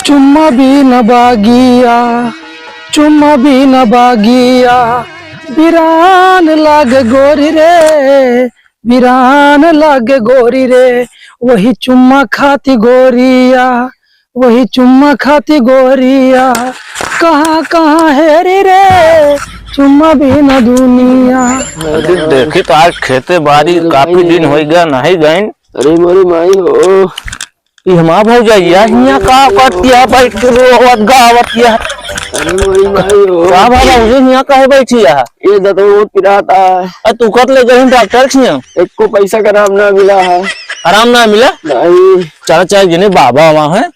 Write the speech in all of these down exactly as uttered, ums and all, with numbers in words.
चुम्मा बिन बागिया, चुम्मा बिन बागिया, बिरान लाग गोरी रे, बिरान लाग गोरी रे, वही चुम्मा खाती गोरिया, वही चुम्मा खाती गोरिया, कहाँ कहाँ हेरी रे, चुम्मा बिन दुनिया। अरे देखी तो आज खेते बारी काफी दिन होइ गया, नहीं गइन। अरे मोरी माई हो। ई हमार भौजइया हियाँ का करती है, बैठ के रोवत गावत है। अरे मोरी माई हो। का भला भौजी हियाँ काहे बैठी है? ये दतवा बहुत पिरात है। अ, तू कत ले गई डॉक्टर खियाँ? एको पैसा का आराम ना मिला है। आराम ना मिला? नहीं। चला, चला, जिन्हें बाबा वहाँ है,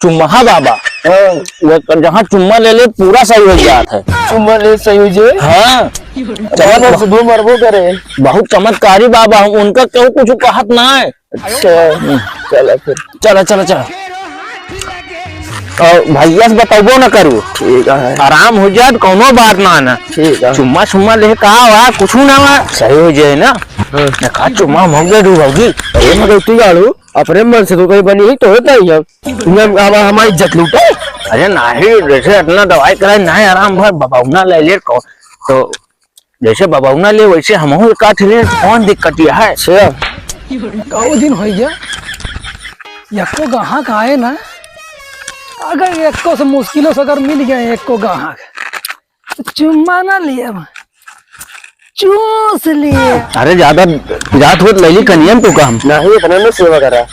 चुम्मा, हाँ बाबा। हाँ। वो जहाँ चुम्मा ले ले, पूरा सही हो जात है। चुम्मा ले सही हो जे? हाँ। बहुत चमत-, सुबह मरबो करे। बहुत चमत्कारी बाबा, उनका केहू कुछ कहत ना है। अच्छा, चला फिर। चला, चला, चला। और भैया से बतौबो न करू। ठीक है। आराम हो जाए तो कौनो बात ना, ना। ठीक है। चुम्मा, चुम्मा ले का हुआ, कुछ ना हुआ, सही हो जाए ना। हाँ। ना का चुम्मा हम हो गए दू भौजी। अरे मगर तू जाड़ू, अपने मन से तो कहीं बनी ही तो होता ही है। तुम हम, हम, हमारी इज्जत लूटे। अरे नाही, जैसे इतना दवाई कराए, नाही आराम भर बबौना ले ले को, तो जैसे बबौना ले, वैसे हमहू एक आठ ले, कौन दिक्कत यह है? अच्छा। कौ दिन होइ गया, एको गाहक आए ना, अगर एको से मुश्किलों से अगर मिल गए एको गाहक, तो चुम्मा ना लिए, चूस लिए। अरे ज्यादा जात होत लैली कनियन तू काम। नहीं, इतना ना सेवा करा।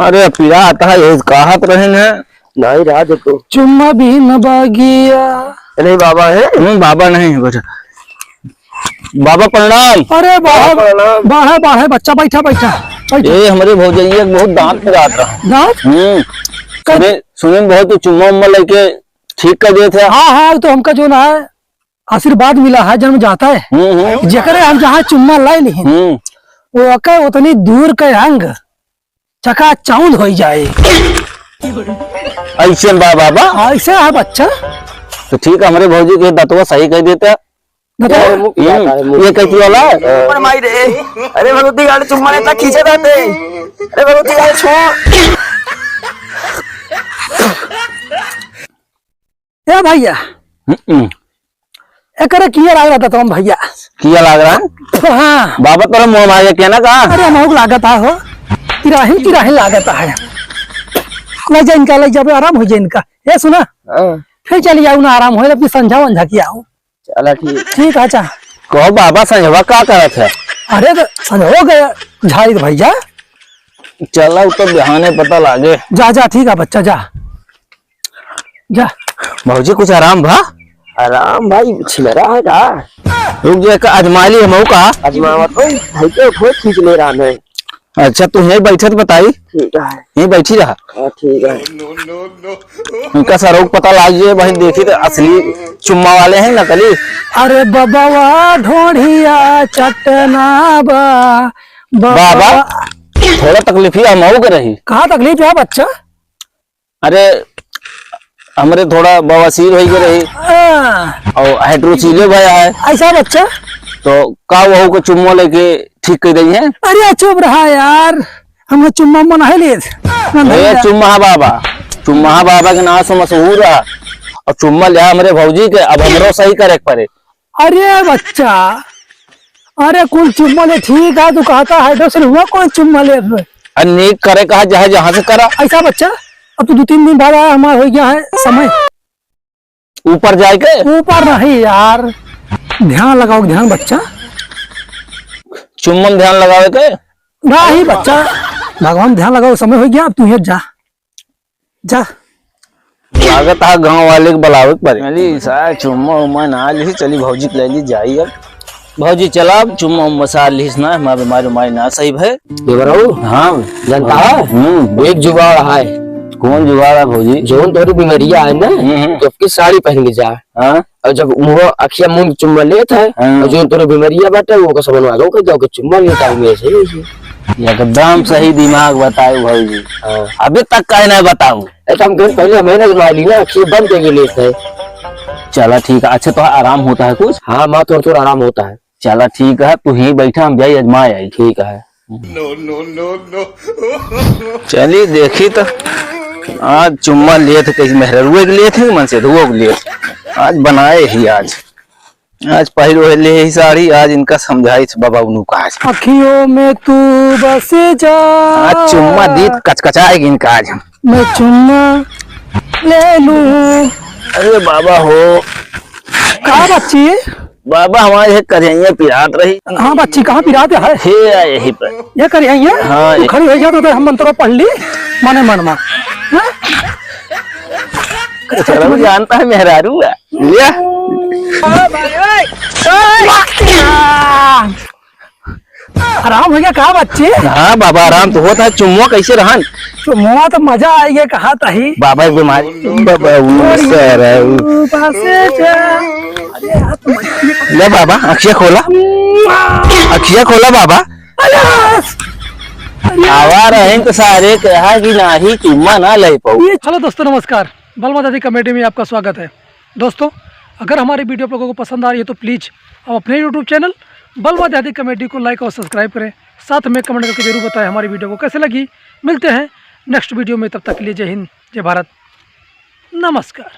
अरे पीड़ा आता है, ये कहत रहे न। नहीं रहा दे तू। चुम्मा बिन बागिया। नहीं बाबा है? हम्म, बाबा नहीं है, बैठा। बाबा प्रणाम। अरे बाढ़े, प्रणाम। बाढ़े, बाढ़े, बच्चा बैठा, बैठा, बैठा। ए, हमरे भौजैया के बहुत दांत पिरात रहा। दांत? हम्म। कब? सुने, सुने बहुत तू चुम्मा उम्मा लेके ठीक कर देत है। हाँ, हाँ, तो हमका जो ना है, आशीर्वाद मिला है, जन्म जाता है। हम्म, हम्म। जेकरे हम जहाँ चुम्मा लाए नहीं, हम्म। वो ओके उतनी दूर के अंग चकाचौंध होइ जाए। ऐसे बा बाबा? ऐसे है बच्चा। तो ठीक है, हमरे भौजी के दतवा सही कर देता। दतवा? अरे, मुंह पिरात है, हम्म, मुंह। ये कैसी वाला है? ऊपर माई रे। अरे भगवती गाड़ी चुम्मा लेता खींचे रहते। अरे भगवती गाड़ी छोड़। ए भैया, हम्म। एकरे किया लाग रहा था तुम भैया? किया लाग रहा है? हाँ। बाबा तोरा मुंह मारे के ना का? अरे हमहू लागत है हो, तिराही तिराही लागत है। ले जा इनका, ले जाबे, आराम हो जाए इनका। ए सुना, हाँ। फिर चली जाऊ ना, आराम हो, अभी संझा वंझा की आओ। चला ठीक। ठीक है, अच्छा। कहो बाबा संझवा का करत है? अरे तो संझवा गया झाड़ी दे भैया। चला, वो तो बिहाने पता लागे। जा, जा, ठीक है बच्चा, जा। जा। भौजी, कुछ आराम भा? आराम भाई, छिनरा है का? रुक जा, एक आजमा ली हमहू का। आजमावत हो, भाई के उठो, खींच ले रहा है। अच्छा, तू यहीं बैठे तो बताई। ठीक है। यहीं बैठी रहा। हाँ, ठीक है। उनका सरोग पता लाग जाए भाई, देखी तो असली चुम्मा वाले हैं, नकली। अरे बबवा ढोढ़िया चटना बा, बबवा। बाबा, थोड़ा तकलीफी हमहू के रही। कहाँ तकलीफ है बच्चा? अरे, हमरे थोड़ा बवासीर होइ गए रही। हाँ। और हाइड्रोसीले भया है। ऐसा बच्चा? तो का वहू को चुम्मा लेके ठीक कर देई है? अरे चुप रहा यार, हम चुम्मा उम्मा नहीं लेत। ना ए, धंधा। चुम्मा बाबा, चुम्मा बाबा के नाम से मशहूर रहा। और चुम्मा लिया हमरे भौजी के, अब हमरो सही करे के पड़े। अरे बच्चा, अरे कुल चुम्मा ले, ठीक है, तू कहता है, दूसरे हुआ कौन चुम्मा ले? अरे नीक करे कहा, चाहे जहाँ से करा। ऐसा बच्चा, अब तू दो तीन दिन बाद आया, हमारा हो गया है समय। ऊपर जाए के? ऊपर नहीं यार, ध्यान लगाओ, ध्यान बच्चा। चुम्मन ध्यान लगावे के? नहीं बच्चा, भगवान ध्यान लगाओ, समय हो गया, अब तू यहाँ जा। जा। लागत है गाँव वाले के बुलावे के पड़े। चली, सारा चुम्मा उम्मा ना ली, चली भौजी के ले ली जाई अब। भौजी चला, अब चुम्मा उम्मा सार लीस ना, हमार बीमारी उमारी ना सही भए। देवराऊ? हाँ। जनता है? हम्म। एक जुगाड़ है। कौन जुगाड़ है भौजी? जौन तोरी बीमारिया है ना, हम्म, हम्म। तो उसकी साड़ी पहन के जा। हाँ। और जब मुँह अखिया मुँह चुम्मा लेत है, हाँ। और जौन तोरी बीमारिया बाटे, वो को समझ में आ गया, ओके, जाओ के चुम्मा लेता हूँ मैं ऐसे ही। एकदम सही दिमाग बताओ भौजी। हाँ। अभी तक काहे ना बताऊं? ए, तो हम कहीं पहले हमें ना माली ना, अखिए बंद करके लेते हैं। चला ठीक है। अच्छा, तो आराम होता है कुछ? हाँ, माँ, थोड़ा, थोड़ा आराम होता है। चला ठीक है, तू यहीं बैठा, हम जाई अजमा आई। ठीक है। No, no, no, no। चली देखी तो, आज चुम्मा लेत है, कहीं मेहररुए के लेत है, मन से धुओ के लेत है। आज बनाए ही आज। आज पहिर ओढ़ ले ही साड़ी, आज इनका समझाई थी बाबा उन्हू का आज। अखियों में तू बस जा। आज चुम्मा दीत कचकचाएगी इनका आज। मैं चुम्मा ले लूं। अरे बाबा हो। का बच्ची? बाबा हमारे एक करिया पिरात रही। हाँ बच्ची, कहाँ पिरात है? हे आ यही पर। ये करिया? हाँ, तू ये। खड़ी हो जा तो हम मंत्र पढ़ ली, मने मन मा। हाँ? चलो, जानता है मेहरारू है। लिया। आराम हो गया का बच्ची? हाँ बाबा, आराम तो होता है। चुम्मा कैसे रहन? चुम्मा तो मजा आई गया, कहा तही। बाबा एक बीमारी, बाबा ऊ सारा ऊ। ऊपर से जा। अरे यार, तुम ले बाबा, अखिया खोला। अखिया खोला बाबा। अरे। आवा रहे तो सारे कहा कि नाही चुम्मा ना ले पाऊ। हेलो दोस्तों, नमस्कार। बलमा दादी कॉमेडी में आपका स्वागत है। दोस्तों, अगर हमारी वीडियो आप लोगों को पसंद आ रही है तो प्लीज आप अपने YouTube चैनल बलमा दादी कॉमेडी को लाइक और सब्सक्राइब करें। साथ में कमेंट करके जरूर बताएं हमारी वीडियो को कैसे लगी। मिलते हैं नेक्स्ट वीडियो में, तब तक के लिए जय हिंद, जय भारत, नमस्कार।